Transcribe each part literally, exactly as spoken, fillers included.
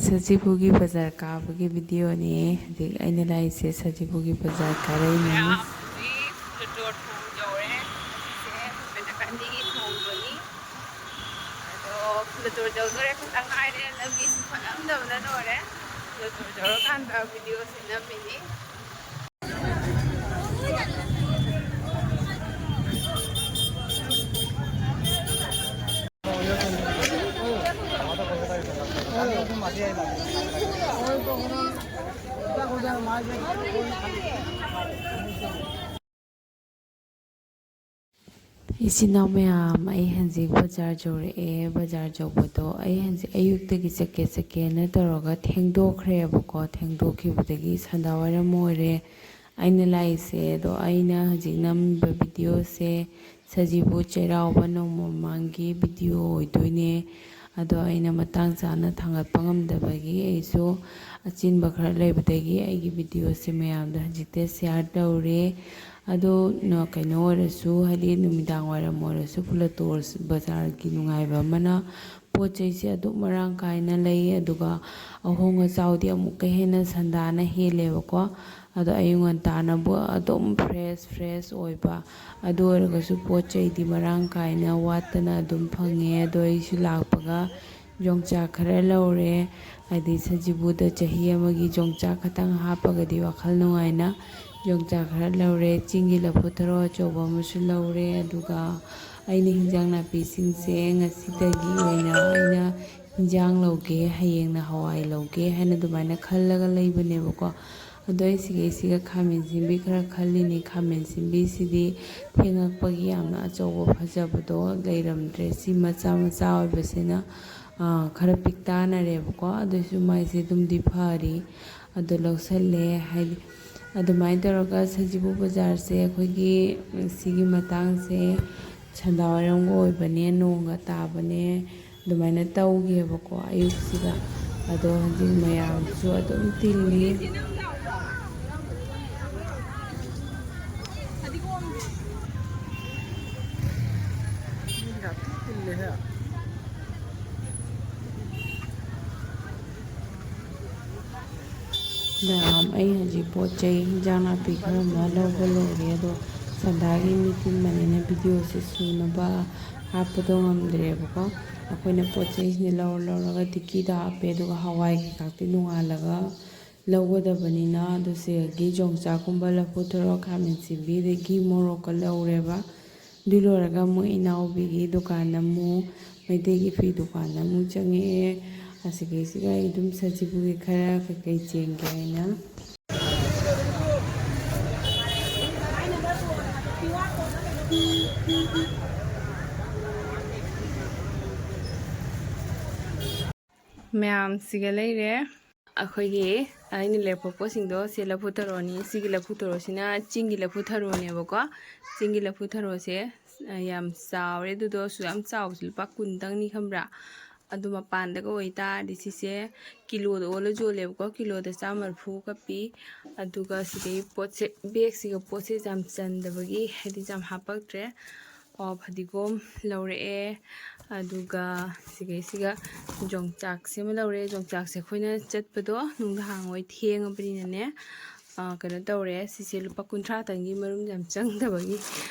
ꯁꯖꯤꯕꯨꯒꯤ ꯕꯖꯥꯔ ꯀꯥꯕꯒꯤ ꯚꯤꯗꯤꯑꯣꯅꯦ꯫ ꯍꯧꯖꯤꯛ ꯑꯩꯅ ꯂꯥꯛꯏꯁꯦ ꯁꯖꯤꯕꯨꯒꯤ ꯕꯖꯥꯔ ꯀꯥꯔꯛꯏꯅꯦ꯫ ꯃꯌꯥꯝ ꯍꯧꯖꯤꯛ ꯐꯨꯂꯇꯣꯔ ꯊꯣꯡ ꯌꯧꯔꯦ꯫ ꯁꯦ, ꯅꯨꯃꯤꯠ ꯑꯅꯤꯒꯤ ꯊꯣꯡꯗꯣꯅꯤ꯫ ꯑꯗꯣ ꯐꯨꯂꯇꯣꯔ ꯌꯧꯗꯣꯔꯦ, ꯈꯤꯇꯪ ꯉꯥꯏꯔꯦ꯫ ꯂꯝꯕꯤꯁꯨ ꯐꯠꯂꯝꯗꯕꯅ ꯂꯣꯏꯔꯦ꯫ ꯐꯨꯂꯇꯣꯔ ꯌꯧꯔꯀꯥꯟꯗ ꯚꯤꯗꯤꯑꯣꯁꯦ ꯅꯝꯃꯤꯅꯤ꯫ ꯏꯆꯤꯟ ꯏꯅꯥꯎ ꯃꯌꯥꯝ, ꯑꯩ ꯍꯧꯖꯤꯛ ꯕꯖꯥꯔ ꯌꯧꯔꯛꯑꯦ꯫ ꯕꯖꯥꯔ ꯌꯧꯕꯗꯣ ꯑꯩ ꯍꯧꯖꯤꯛ ꯑꯌꯨꯛꯇꯒꯤ ꯆꯠꯀꯦ ꯆꯠꯀꯦꯅ ꯇꯧꯔꯒ ꯊꯦꯡꯗꯣꯛꯈ꯭ꯔꯦꯕꯀꯣ꯫ ꯊꯦꯡꯗꯣꯛꯈꯤꯕꯗꯒꯤ ꯁꯟꯗꯥꯋꯥꯏꯔꯝ ꯑꯣꯏꯔꯦ꯫ ꯑꯩꯅ ꯂꯥꯛꯏꯁꯦ, ꯑꯗꯣ ꯑꯩꯅ ꯍꯧꯖꯤꯛ ꯅꯝꯃꯤꯕ ꯚꯤꯗꯤꯑꯣꯁꯦ ꯁꯖꯤꯕꯨ ꯆꯩꯔꯥꯎꯕ ꯅꯣꯡꯃ ꯃꯃꯥꯡꯒꯤ ꯚꯤꯗꯤꯑꯣ ꯑꯣꯏꯗꯣꯏꯅꯦ꯫ ꯑꯗꯣ ꯑꯩꯅ ꯃꯇꯥꯡ ꯆꯥꯅ ꯊꯥꯡꯒꯠꯄ ꯉꯝꯗꯕꯒꯤ ꯑꯩꯁꯨ ꯑꯆꯤꯟꯕ ꯈꯔ ꯂꯩꯕꯗꯒꯤ ꯑꯩꯒꯤ ꯚꯤꯗꯤꯑꯣꯁꯦ ꯃꯌꯥꯝꯗ ꯍꯧꯖꯤꯛꯇ ꯁꯤꯌꯥꯔ ꯇꯧꯔꯦ꯫ ꯑꯗꯣ ꯅ-, ꯀꯩꯅꯣ ꯑꯣꯏꯔꯁꯨ, ꯍꯥꯏꯗꯤ ꯅꯨꯃꯤꯗꯥꯡ ꯋꯥꯏꯔꯝ ꯑꯣꯏꯔꯁꯨ ꯐꯨꯂꯇꯣꯔ ꯕꯖꯥꯔꯒꯤ ꯅꯨꯡꯉꯥꯏꯕ ꯑꯃꯅ ꯄꯣꯠ ꯆꯩꯁꯦ ꯑꯗꯨꯝ ꯃꯔꯥꯡ ꯀꯥꯏꯅ ꯂꯩ, ꯑꯗꯨꯒ ꯑꯍꯣꯡ ꯑꯆꯥꯎꯗꯤ ꯑꯃꯨꯛꯀ ꯍꯦꯟꯅ ꯁꯟꯗꯥꯅ ꯍꯦꯜꯂꯦꯕꯀꯣ꯫ ꯑꯗꯣ ꯑꯌꯨꯛ ꯉꯟꯇꯥꯅꯕꯨ ꯑꯗꯨꯝ ꯐ꯭ꯔꯦꯁ ꯐ꯭ꯔꯦꯁ ꯑꯣꯏꯕ, ꯑꯗꯨ ꯑꯣꯏꯔꯒꯁꯨ ꯄꯣꯠ ꯆꯩꯗꯤ ꯃꯔꯥꯡ ꯀꯥꯏꯅ ꯋꯥꯠꯇꯅ ꯑꯗꯨꯝ ꯐꯪꯉꯦ꯫ ꯑꯗꯣ ꯑꯩꯁꯨ ꯂꯥꯛꯄꯒ ꯌꯣꯡꯆꯥꯛ ꯈꯔ ꯂꯧꯔꯦ, ꯍꯥꯏꯗꯤ ꯁꯖꯤꯕꯨꯗ ꯆꯍꯤ ꯑꯃꯒꯤ ꯌꯣꯡꯆꯥꯛ ꯈꯇꯪ ꯍꯥꯞꯄꯒꯗꯤ ꯋꯥꯈꯜ ꯅꯨꯡꯉꯥꯏꯅ ꯌꯣꯡꯆꯥꯛ ꯈꯔ ꯂꯧꯔꯦ꯫ ꯆꯤꯡꯒꯤ ꯂꯐꯨ ꯊꯔꯣ ꯑꯆꯧꯕ ꯑꯃꯁꯨ ꯂꯧꯔꯦ꯫ ꯑꯗꯨꯒ ꯑꯩꯅ ꯍꯤꯟꯖꯥꯡ ꯅꯥꯄꯤꯁꯤꯡꯁꯦ ꯉꯁꯤꯗꯒꯤ ꯑꯣꯏꯅ ꯑꯩꯅ ꯍꯤꯟꯖꯥꯡ ꯂꯧꯒꯦ, ꯍꯌꯦꯡꯅ ꯍꯋꯥꯏ ꯂꯧꯒꯦ ꯍꯥꯏꯅ ꯑꯗꯨꯃꯥꯏꯅ ꯈꯜꯂꯒ ꯂꯩꯕꯅꯦꯕꯀꯣ꯫ ꯑꯗꯣ ꯑꯩ ꯁꯤꯒꯩꯁꯤꯒ ꯈꯥꯃꯦꯟ ꯁꯤꯟꯕꯤ ꯈꯔ ꯈꯜꯂꯤꯅꯤ꯫ ꯈꯥꯃꯦꯟ ꯁꯤꯟꯕꯤꯁꯤꯗꯤ ꯊꯦꯡꯉꯛꯄꯒꯤ ꯌꯥꯝꯅ ꯑꯆꯧꯕ ꯐꯖꯕꯗꯣ ꯂꯩꯔꯝꯗ꯭ꯔꯦ꯫ ꯁꯤ ꯃꯆꯥ ꯃꯆꯥ ꯑꯣꯏꯕꯁꯤꯅ, ꯑꯥ, ꯈꯔ ꯄꯤꯛꯇꯥꯅꯔꯦꯕꯀꯣ꯫ ꯑꯗꯨꯏꯁꯨ ꯃꯥꯏꯁꯦ ꯑꯗꯨꯝꯗꯤ ꯐꯔꯤ꯫ ꯑꯗꯣ ꯂꯧꯁꯜꯂꯦ꯫ ꯍꯥꯏꯗꯤ ꯑꯗꯨꯃꯥꯏꯅ ꯇꯧꯔꯒ ꯁꯖꯤꯕꯨ ꯕꯖꯥꯔꯁꯦ ꯑꯩꯈꯣꯏꯒꯤ ꯁꯤꯒꯤ ꯃꯇꯥꯡꯁꯦ ꯁꯟꯗꯥꯋꯥꯏꯔꯝꯒ ꯑꯣꯏꯕꯅꯦ, ꯅꯣꯡꯒ ꯇꯥꯕꯅꯦ, ꯑꯗꯨꯃꯥꯏꯅ ꯇꯧꯒꯦꯕꯀꯣ ꯑꯌꯨꯛꯁꯤꯗ꯫ ꯑꯗꯣ ꯍꯧꯖꯤꯛ ꯃꯌꯥꯝꯁꯨ ꯑꯗꯨꯝ ꯇꯤꯜꯂꯤ꯫ ꯃꯤꯒ ꯊꯤ ꯇꯤꯜꯂꯦꯍꯦ꯫ ꯃꯌꯥꯝ, ꯑꯩ ꯍꯧꯖꯤꯛ ꯄꯣꯠ ꯆꯩ, ꯍꯤꯟꯖꯥꯡ ꯅꯥꯄꯤ ꯈꯔ ꯑꯃ ꯂꯧꯕ ꯂꯣꯏꯔꯦ, ꯑꯗꯣ ꯁꯟꯗꯥꯒꯤ ꯃꯤ ꯇꯤꯟꯕꯅꯤꯅ ꯚꯤꯗꯤꯑꯣꯁꯦ ꯁꯨꯅꯕ ꯍꯥꯞꯄꯗꯣ ꯉꯝꯗ꯭ꯔꯦꯕꯀꯣ꯫ ꯑꯩꯈꯣꯏꯅ ꯄꯣꯠ ꯆꯩꯁꯤꯡꯁꯦ ꯂꯧꯔ ꯂꯧꯔꯒ ꯇꯤꯀꯤꯗ ꯍꯥꯞꯄꯦ, ꯑꯗꯨꯒ ꯍꯋꯥꯏ ꯀꯩꯀꯥꯗꯤ ꯅꯣꯡꯉꯥꯜꯂꯒ ꯂꯧꯒꯗꯕꯅꯤꯅ, ꯑꯗꯨ ꯁꯤꯗꯒꯤ ꯌꯣꯡꯆꯥꯛꯀꯨꯝꯕ, ꯂꯐꯨ ꯊꯔꯣ, ꯈꯥꯃꯦꯟ ꯑꯁꯤꯟꯕꯤ, ꯑꯗꯒꯤ ꯃꯣꯔꯣꯛꯀ ꯂꯧꯔꯦꯕ꯫ ꯑꯗꯨ ꯂꯣꯏꯔꯒ ꯑꯃꯨꯛ ꯏꯅꯥꯎꯕꯤꯒꯤ ꯗꯨꯀꯥꯟꯗ ꯑꯃꯨꯛ, ꯃꯩꯇꯩꯒꯤ ꯐꯤ ꯗꯨꯀꯥꯟꯗ ꯑꯃꯨꯛ ꯆꯪꯉꯛꯑꯦ꯫ ꯑꯁꯤꯒꯩꯁꯤꯒ ꯑꯩ ꯑꯗꯨꯝ ꯁꯖꯤꯕꯨꯒꯤ ꯈꯔ ꯀꯩꯀꯩ ꯆꯦꯟꯒꯦ ꯍꯥꯏꯅ꯫ ꯃꯌꯥꯝꯁꯤꯒ ꯂꯩꯔꯦ꯫ ꯑꯩꯈꯣꯏꯒꯤ ꯑꯩꯅ ꯂꯩꯔꯛꯄ ꯄꯣꯠꯁꯤꯡꯗꯣ, ꯁꯤ ꯂꯐꯨ ꯊꯔꯣꯅꯤ꯫ ꯁꯤꯒꯤ ꯂꯐꯨ ꯊꯔꯣꯁꯤꯅ ꯆꯤꯡꯒꯤ ꯂꯐꯨ ꯊꯔꯣꯅꯦꯕꯀꯣ꯫ ꯆꯤꯡꯒꯤ ꯂꯐꯨ ꯊꯔꯣꯁꯦ, ꯑ, ꯌꯥꯝ ꯆꯥꯎꯔꯦ꯫ ꯑꯗꯨꯗꯣ ꯁꯨ ꯌꯥꯝ ꯆꯥꯎꯕꯁꯦ ꯂꯨꯄꯥ ꯀꯨꯟꯇꯪꯅꯤ, ꯈꯪꯕ꯭ꯔꯥ? ꯑꯗꯨ ꯃꯄꯥꯟꯗꯒ ꯑꯣꯏꯇꯥꯔꯗꯤ ꯁꯤꯁꯦ ꯀꯤꯂꯣꯗ ꯑꯣꯜꯂ ꯌꯣꯜꯂꯦꯕꯀꯣ꯫ ꯀꯤꯂꯣꯗ ꯆꯥꯝꯃ ꯃꯔꯤꯐꯨꯒ ꯄꯤ꯫ ꯑꯗꯨꯒ ꯁꯤꯗꯩ ꯄꯣꯠꯁꯦ, ꯕꯦꯒꯁꯤꯒ ꯄꯣꯠꯁꯦ ꯌꯥꯝ ꯆꯟꯗꯕꯒꯤ, ꯍꯥꯏꯗꯤ ꯌꯥꯝ ꯍꯥꯄꯛꯇ꯭ꯔꯦ꯫ ꯑꯣ, ꯐꯗꯤꯒꯣꯝ ꯂꯧꯔꯛꯑꯦ꯫ ꯑꯗꯨꯒ ꯁꯤꯒꯩꯁꯤꯒ ꯌꯣꯡꯆꯥꯛꯁꯤꯃ ꯂꯧꯔꯦ꯫ ꯌꯣꯡꯆꯥꯛꯁꯦ ꯑꯩꯈꯣꯏꯅ ꯆꯠꯄꯗꯣ ꯅꯨꯡꯗꯥꯡ ꯑꯣꯏ ꯊꯦꯡꯉꯕꯅꯤꯅꯅꯦ, ꯑ, ꯀꯩꯅꯣ ꯇꯧꯔꯦ꯫ ꯁꯤꯁꯦ ꯂꯨꯄꯥ ꯀꯨꯟꯊ꯭ꯔꯥꯇꯪꯒꯤ, ꯃꯔꯨꯝ ꯌꯥꯝ ꯆꯪꯗꯕꯒꯤ꯫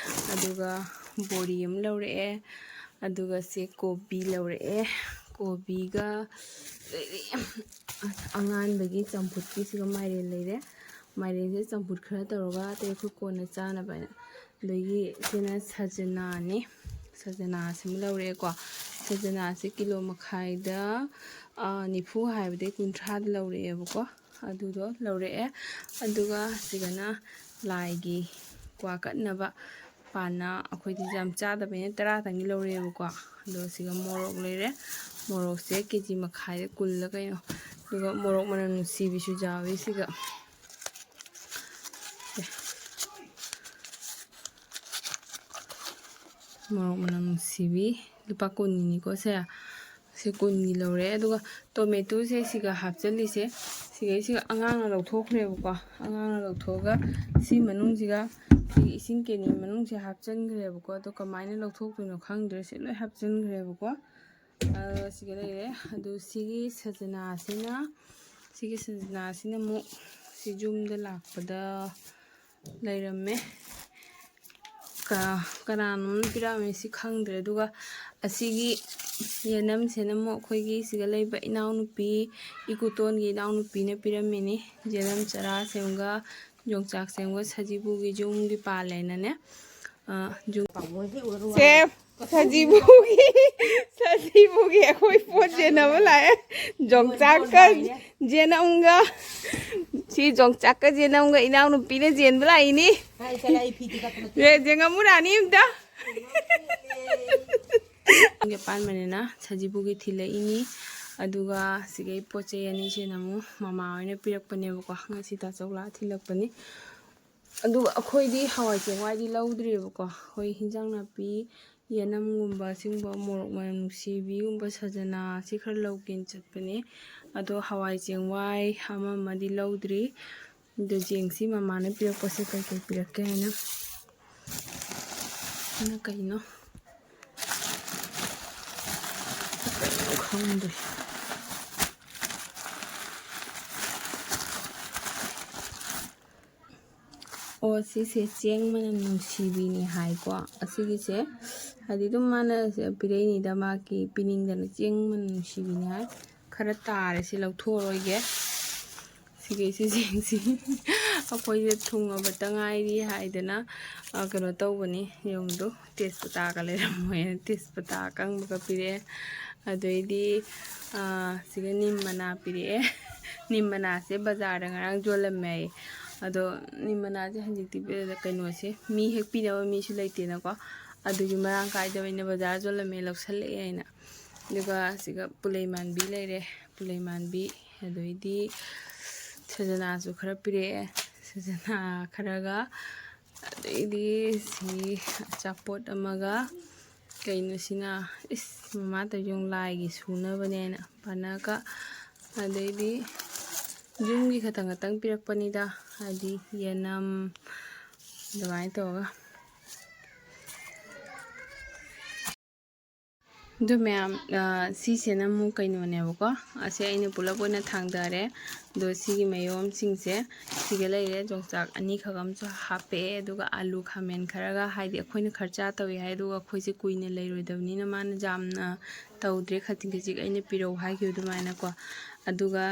ꯑꯗꯨꯒ ꯕꯣꯔꯤ ꯑꯃ ꯂꯧꯔꯛꯑꯦ꯫ ꯑꯗꯨꯒ ꯁꯤ ꯀꯣꯕꯤ ꯂꯧꯔꯛꯑꯦ꯫ ꯀꯣꯕꯤꯒ ꯑꯗꯩꯗꯤ ꯑꯉꯥꯟꯕꯒꯤ ꯆꯝꯐꯨꯠꯀꯤꯁꯤꯒ ꯃꯥꯏꯔꯦꯟ ꯂꯩꯔꯦ꯫ ꯃꯥꯏꯔꯦꯟꯁꯦ ꯆꯝꯐꯨꯠ ꯈꯔ ꯇꯧꯔꯒ ꯑꯇꯩ ꯑꯩꯈꯣꯏ ꯀꯣꯟꯅ ꯆꯥꯅꯕ ꯍꯥꯏꯅ꯫ ꯑꯗꯒꯤ ꯁꯤꯅ ꯁꯖꯅꯥꯅꯤ꯫ ꯁꯖꯅꯥꯁꯤꯃ ꯂꯧꯔꯛꯑꯦꯀꯣ꯫ ꯁꯖꯅꯥꯁꯦ ꯀꯤꯂꯣ ꯃꯈꯥꯏꯗ, ꯑ, ꯅꯤꯐꯨ ꯍꯥꯏꯕꯗꯤ ꯀꯨꯟꯊ꯭ꯔꯥꯗ ꯂꯧꯔꯛꯑꯦꯕꯀꯣ꯫ ꯑꯗꯨꯗꯣ ꯂꯧꯔꯛꯑꯦ꯫ ꯑꯗꯨꯒ ꯁꯤꯒꯅ ꯂꯥꯏꯒꯤ ꯀ꯭ꯋꯥ ꯀꯠꯅꯕ ꯄꯥꯟꯅ, ꯑꯩꯈꯣꯏꯗꯤ ꯌꯥꯝ ꯆꯥꯗꯕꯅꯤꯅ ꯇꯔꯥꯇꯪꯒꯤ ꯂꯧꯔꯛꯑꯦꯕꯀꯣ꯫ ꯑꯗꯣ ꯁꯤꯒ ꯃꯣꯔꯣꯛ ꯂꯩꯔꯦ꯫ ꯃꯣꯔꯣꯛꯁꯦ ꯀꯦ ꯖꯤ ꯃꯈꯥꯏꯗ ꯀꯨꯜꯂ ꯀꯩꯅꯣ꯫ ꯑꯗꯨꯒ ꯃꯣꯔꯣꯛ ꯃꯅꯝ ꯅꯨꯡꯁꯤꯕꯤꯁꯨ ꯌꯥꯎꯋꯦ ꯁꯤꯒ꯫ ꯃꯣꯔꯣꯛ ꯃꯅꯝ ꯅꯨꯡꯁꯤꯕꯤ ꯂꯨꯄꯥ ꯀꯨꯟꯒꯤꯅꯤꯀꯣ ꯁꯦ꯫ ꯁꯤ ꯀꯨꯟꯒꯤ ꯂꯧꯔꯦ꯫ ꯑꯗꯨꯒ ꯇꯣꯃꯦꯇꯣꯁꯦ ꯁꯤꯒ ꯍꯥꯞꯆꯜꯂꯤꯁꯦ, ꯁꯤꯒꯩꯁꯤꯒ ꯑꯉꯥꯡꯅ ꯂꯧꯊꯣꯛꯈ꯭ꯔꯦꯕꯀꯣ꯫ ꯑꯉꯥꯡꯅ ꯂꯧꯊꯣꯛꯑꯒ ꯁꯤ ꯃꯅꯨꯡꯁꯤꯒ, ꯁꯤ ꯏꯁꯤꯡ ꯀꯦꯅꯤ ꯃꯅꯨꯡꯁꯦ ꯍꯥꯞꯆꯟꯈ꯭ꯔꯦꯕꯀꯣ꯫ ꯑꯗꯣ ꯀꯃꯥꯏꯅ ꯂꯧꯊꯣꯛꯇꯣꯏꯅꯣ ꯈꯪꯗ꯭ꯔꯦ꯫ ꯁꯤ ꯂꯣꯏ ꯍꯥꯞꯆꯟꯈ꯭ꯔꯦꯕꯀꯣ꯫ ꯑꯗꯨꯒ ꯁꯤꯒ ꯂꯩꯔꯦ꯫ ꯑꯗꯨ ꯁꯤꯒꯤ ꯁꯖꯅꯥꯁꯤꯅ ꯁꯤꯒꯤ ꯁꯖꯅꯥꯁꯤꯅ ꯑꯃꯨꯛ ꯁꯤ ꯌꯨꯝꯗ ꯂꯥꯛꯄꯗ ꯂꯩꯔꯝꯃꯦ꯫ ꯀ-, ꯀꯅꯥꯅꯣꯝꯅ ꯄꯤꯔꯛꯑꯝꯃꯦ, ꯁꯤ ꯈꯪꯗ꯭ꯔꯦ꯫ ꯑꯗꯨꯒ ꯑꯁꯤꯒꯤ ꯌꯦꯅꯝꯁꯤꯅ ꯑꯃꯨꯛ ꯑꯩꯈꯣꯏꯒꯤ ꯁꯤꯗ ꯂꯩꯕ ꯏꯅꯥꯎꯅꯨꯄꯤ, ꯏꯀꯨꯇꯣꯟꯒꯤ ꯏꯅꯥꯎꯅꯨꯄꯤꯅ ꯄꯤꯔꯝꯃꯤꯅꯤ꯫ ꯌꯦꯅꯝ ꯆꯔꯥ ꯁꯦꯝꯒ ꯌꯣꯡꯆꯥꯛ ꯁꯦꯝꯒ ꯁꯖꯤꯕꯨꯒꯤ ꯌꯨꯝꯒꯤ ꯄꯥꯜꯂꯦꯅꯅꯦ꯫ ꯑ, ꯌꯨꯝ ꯁꯦ, ꯁꯖꯤꯕꯨꯒꯤ, ꯁꯖꯤꯕꯨꯒꯤ ꯑꯩꯈꯣꯏ ꯄꯣꯠ ꯆꯦꯟꯅꯕ ꯂꯥꯛꯑꯦ꯫ ꯌꯣꯡꯆꯥꯛꯀ ꯌꯦꯅꯝꯒ꯫ ꯁꯤ ꯌꯣꯡꯆꯥꯛꯀ ꯌꯦꯅꯝꯒ ꯏꯅꯥꯎꯅꯨꯄꯤꯅ ꯆꯦꯟꯕ ꯂꯥꯛꯏꯅꯤ꯫ ꯌꯦ, ꯌꯦꯡꯉꯝꯃꯨ ꯔꯥꯅꯤ ꯑꯝꯇ꯫ ꯌꯨꯝꯒꯤ ꯑꯄꯥꯟꯕꯅꯤꯅ ꯁꯖꯤꯕꯨꯒꯤ ꯊꯤꯜꯂꯛꯏꯅꯤ꯫ ꯑꯗꯨꯒ ꯁꯤꯒꯤ ꯄꯣꯠ ꯆꯩ ꯑꯅꯤꯁꯤꯅ ꯑꯃꯨꯛ ꯃꯃꯥ ꯍꯣꯏꯅ ꯄꯤꯔꯛꯄꯅꯦꯕꯀꯣ꯫ ꯉꯁꯤ ꯇꯥꯆꯧ ꯂꯥꯛꯑ ꯊꯤꯜꯂꯛꯄꯅꯤ꯫ ꯑꯗꯨꯒ ꯑꯩꯈꯣꯏꯗꯤ ꯍꯋꯥꯏ ꯆꯦꯡꯋꯥꯏꯗꯤ ꯂꯧꯗ꯭ꯔꯤꯕꯀꯣ꯫ ꯑꯩꯈꯣꯏ ꯍꯤꯟꯖꯥꯡ ꯅꯥꯄꯤ, ꯌꯦꯅꯝꯒꯨꯝꯕ, ꯁꯤꯒꯨꯝꯕ ꯃꯣꯔꯣꯛ ꯃꯅꯝ ꯅꯨꯡꯁꯤꯕꯤꯒꯨꯝꯕ, ꯁꯖꯅꯥ, ꯁꯤ ꯈꯔ ꯂꯧꯒꯦꯅ ꯆꯠꯄꯅꯦ꯫ ꯑꯗꯣ ꯍꯋꯥꯏ ꯆꯦꯡꯋꯥꯏ ꯑꯃ ꯑꯃꯗꯤ ꯂꯧꯗ꯭ꯔꯤ꯫ ꯑꯗꯣ ꯌꯦꯡꯁꯤ ꯃꯃꯥꯅ ꯄꯤꯔꯛꯄꯁꯦ ꯀꯩꯀꯩ ꯄꯤꯔꯛꯀꯦ ꯍꯥꯏꯅ꯫ ꯁꯤꯅ ꯀꯩꯅꯣ? ꯀꯩꯅꯣ ꯈꯪꯗ꯭ꯔꯦ꯫ ꯑꯣ, ꯁꯤꯁꯦ ꯆꯦꯡ ꯃꯅꯝ ꯅꯨꯡꯁꯤꯕꯤꯅꯤ ꯍꯥꯏꯀꯣ꯫ ꯑꯁꯤꯒꯤꯁꯦ ꯍꯥꯏꯗꯤ ꯑꯗꯨꯝ ꯃꯥꯅ ꯄꯤꯔꯛꯏꯅꯤꯗ, ꯃꯥꯒꯤ ꯄꯤꯅꯤꯡꯗꯅ ꯆꯦꯡ ꯃꯅꯝ ꯅꯨꯡꯁꯤꯕꯤꯅꯤ ꯍꯥꯏ꯫ ꯈꯔ ꯇꯥꯔꯦ, ꯁꯤ ꯂꯧꯊꯣꯛꯑꯔꯣꯏꯒꯦ꯫ ꯁꯤꯒꯤ ꯁꯤꯁꯤꯡꯁꯤ ꯑꯩꯈꯣꯏꯁꯦ ꯊꯨꯡꯉꯕꯇ ꯉꯥꯏꯔꯤ ꯍꯥꯏꯗꯅ, ꯑ, ꯀꯩꯅꯣ ꯇꯧꯕꯅꯤ꯫ ꯌꯦꯡꯉꯨꯗꯣ, ꯇꯦꯖꯄꯇꯥꯒ ꯂꯩꯔꯝꯃꯣꯏꯅ ꯇꯦꯖꯄꯇꯥ ꯑꯀꯪꯕꯒ ꯄꯤꯔꯛꯑꯦ꯫ ꯑꯗꯩꯗꯤ, ꯑ, ꯁꯤꯒ ꯅꯤꯝ ꯃꯅꯥ ꯄꯤꯔꯛꯑꯦ꯫ ꯅꯤꯝ ꯃꯅꯥꯁꯦ ꯕꯖꯥꯔꯗ ꯉꯔꯥꯡ ꯌꯣꯜꯂꯝꯃꯦ ꯍꯥꯏꯌꯦ꯫ ꯑꯗꯣ ꯅꯤꯝ ꯃꯅꯥꯁꯦ ꯍꯧꯖꯤꯛꯇꯤ ꯀꯩꯅꯣꯁꯦ, ꯃꯤ ꯍꯦꯛꯄꯤꯅꯕ ꯃꯤꯁꯨ ꯂꯩꯇꯦꯅꯀꯣ꯫ ꯑꯗꯨꯒꯤ ꯃꯔꯥꯡ ꯀꯥꯏꯗꯕꯅꯤꯅ ꯕꯖꯥꯔ ꯌꯣꯜꯂꯝꯃꯦ, ꯂꯧꯁꯜꯂꯛꯑꯦ ꯍꯥꯏꯅ꯫ ꯑꯗꯨꯒ ꯁꯤꯒ ꯄꯨꯂꯩ ꯃꯥꯟꯕꯤ ꯂꯩꯔꯦ, ꯄꯨꯂꯩ ꯃꯥꯟꯕꯤ꯫ ꯑꯗꯩꯗꯤ ꯁꯖꯅꯥꯁꯨ ꯈꯔ ꯄꯤꯔꯛꯑꯦ, ꯁꯖꯅꯥ ꯈꯔꯒ꯫ ꯑꯗꯩꯗꯤ ꯁꯤ ꯑꯆꯥꯄꯣꯠ ꯑꯃꯒ, ꯀꯩꯅꯣ ꯁꯤꯅ? ꯏꯁ, ꯃꯃꯥ ꯇꯧꯔꯤꯁꯦ ꯌꯦꯡꯉꯨ, ꯂꯥꯏꯒꯤ ꯁꯨꯅꯕꯅꯦꯅ ꯄꯥꯅꯀ꯫ ꯑꯗꯩꯗꯤ ꯌꯨꯝꯒꯤ ꯈꯇꯪ ꯈꯇꯪ ꯄꯤꯔꯛꯄꯅꯤꯗ, ꯍꯥꯏꯗꯤ ꯌꯦꯅꯝ ꯑꯗꯨꯃꯥꯏꯅ ꯇꯧꯔꯒ꯫ ꯑꯗꯨ ꯃꯌꯥꯝ, ꯑ, ꯁꯤꯁꯤꯅ ꯑꯃꯨꯛ ꯀꯩꯅꯣꯅꯦꯕꯀꯣ꯫ ꯑꯁꯦ ꯑꯩꯅ ꯄꯨꯂꯞ ꯑꯣꯏꯅ ꯊꯥꯡꯗꯔꯦ꯫ ꯑꯗꯣ ꯁꯤꯒꯤ ꯃꯌꯣꯝꯁꯤꯡꯁꯦ ꯁꯤꯒ ꯂꯩꯔꯦ꯫ ꯌꯣꯡꯆꯥꯛ ꯑꯅꯤꯈꯛ ꯑꯃꯁꯨ ꯍꯥꯞꯄꯛꯑꯦ꯫ ꯑꯗꯨꯒ ꯑꯥꯂꯨ ꯈꯥꯃꯦꯟ ꯈꯔꯒ, ꯍꯥꯏꯗꯤ ꯑꯩꯈꯣꯏꯅ ꯈꯔ ꯆꯥ ꯇꯧꯏ ꯍꯥꯏ, ꯑꯗꯨꯒ ꯑꯩꯈꯣꯏꯁꯦ ꯀꯨꯏꯅ ꯂꯩꯔꯣꯏꯗꯕꯅꯤꯅ ꯃꯥꯅ ꯌꯥꯝꯅ ꯇꯧꯗ꯭ꯔꯦ, ꯈꯖꯤꯛ ꯈꯖꯤꯛ ꯑꯩꯅ ꯄꯤꯔꯛꯎ ꯍꯥꯏꯈꯤꯕ ꯑꯗꯨꯃꯥꯏꯅꯀꯣ꯫ ꯑꯗꯨꯒ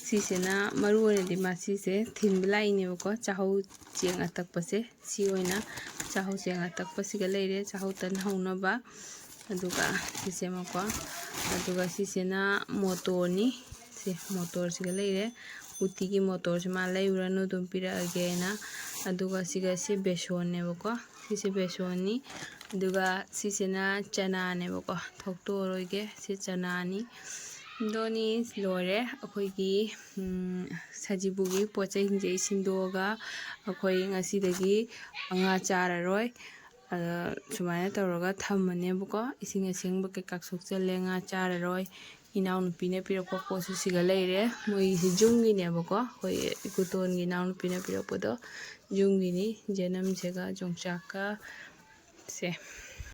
ꯁꯤꯁꯤꯅ ꯃꯔꯨ ꯑꯣꯏꯅꯗꯤ ꯃꯥ ꯁꯤꯁꯦ ꯊꯤꯟꯕ ꯂꯥꯛꯏꯅꯦꯕꯀꯣ, ꯆꯥꯛꯍꯧ ꯆꯦꯡ ꯑꯇꯛꯄꯁꯦ꯫ ꯁꯤ ꯑꯣꯏꯅ ꯆꯥꯛꯍꯧ ꯆꯦꯡ ꯑꯇꯛꯄꯁꯤꯒ ꯂꯩꯔꯦ, ꯆꯥꯛꯍꯧ ꯇꯟ ꯍꯧꯅꯕ꯫ ꯑꯗꯨꯒ ꯁꯤꯁꯦ ꯑꯃꯀꯣ, ꯑꯗꯨꯒ ꯁꯤꯁꯤꯅ ꯃꯣꯇꯣꯔꯅꯤ꯫ ꯁꯦ ꯃꯣꯇꯣꯔꯁꯤꯒ ꯂꯩꯔꯦ꯫ ꯎꯇꯤꯒꯤ ꯃꯣꯇꯣꯔꯁꯦ ꯃꯥ ꯂꯩꯔꯨꯔꯅꯨ, ꯑꯗꯨꯝ ꯄꯤꯔꯛꯑꯒꯦꯅ꯫ ꯑꯗꯨꯒ ꯁꯤꯒ ꯁꯤ ꯕꯦꯁꯣꯟꯅꯦꯕꯀꯣ꯫ ꯁꯤꯁꯦ ꯕꯦꯁꯣꯟꯅꯤ꯫ ꯑꯗꯨꯒ ꯁꯤꯁꯤꯅ ꯆꯅꯥꯅꯦꯕꯀꯣ꯫ ꯊꯣꯛꯇꯣꯛꯑꯔꯣꯏꯒꯦ꯫ ꯁꯤ ꯆꯅꯥꯅꯤ꯫ ꯑꯗꯨꯅꯤ ꯂꯣꯏꯔꯦ ꯑꯩꯈꯣꯏꯒꯤ, ꯎꯝ, ꯁꯖꯤꯕꯨꯒꯤ ꯄꯣꯠ ꯆꯩꯁꯤꯡꯁꯦ ꯑꯩ ꯁꯤꯟꯗꯣꯛꯑꯒ ꯑꯩꯈꯣꯏ ꯉꯁꯤꯗꯒꯤ ꯉꯥ ꯆꯥꯔꯔꯣꯏ꯫ ꯑꯗ ꯁꯨꯃꯥꯏꯅ ꯇꯧꯔꯒ ꯊꯝꯃꯅꯦꯕꯀꯣ꯫ ꯏꯁꯤꯡ ꯑꯁꯦꯡꯕ ꯀꯩꯀꯥ ꯁꯣꯛꯆꯜꯂꯦ, ꯉꯥ ꯆꯥꯔꯔꯣꯏ꯫ ꯏꯅꯥꯎꯅꯨꯄꯤꯅ ꯄꯤꯔꯛꯄ ꯄꯣꯠꯁꯨ ꯁꯤꯒ ꯂꯩꯔꯦ꯫ ꯃꯣꯏꯒꯤꯁꯦ ꯌꯨꯝꯒꯤꯅꯦꯕꯀꯣ, ꯑꯩꯈꯣꯏ ꯏꯀꯨꯇꯣꯟꯒꯤ ꯏꯅꯥꯎꯅꯨꯄꯤꯅ ꯄꯤꯔꯛꯄꯗꯣ ꯌꯨꯝꯒꯤꯅꯤ꯫ ꯌꯦꯅꯝꯁꯦꯒ ꯌꯣꯡꯆꯥꯛꯀ ꯁꯦ꯫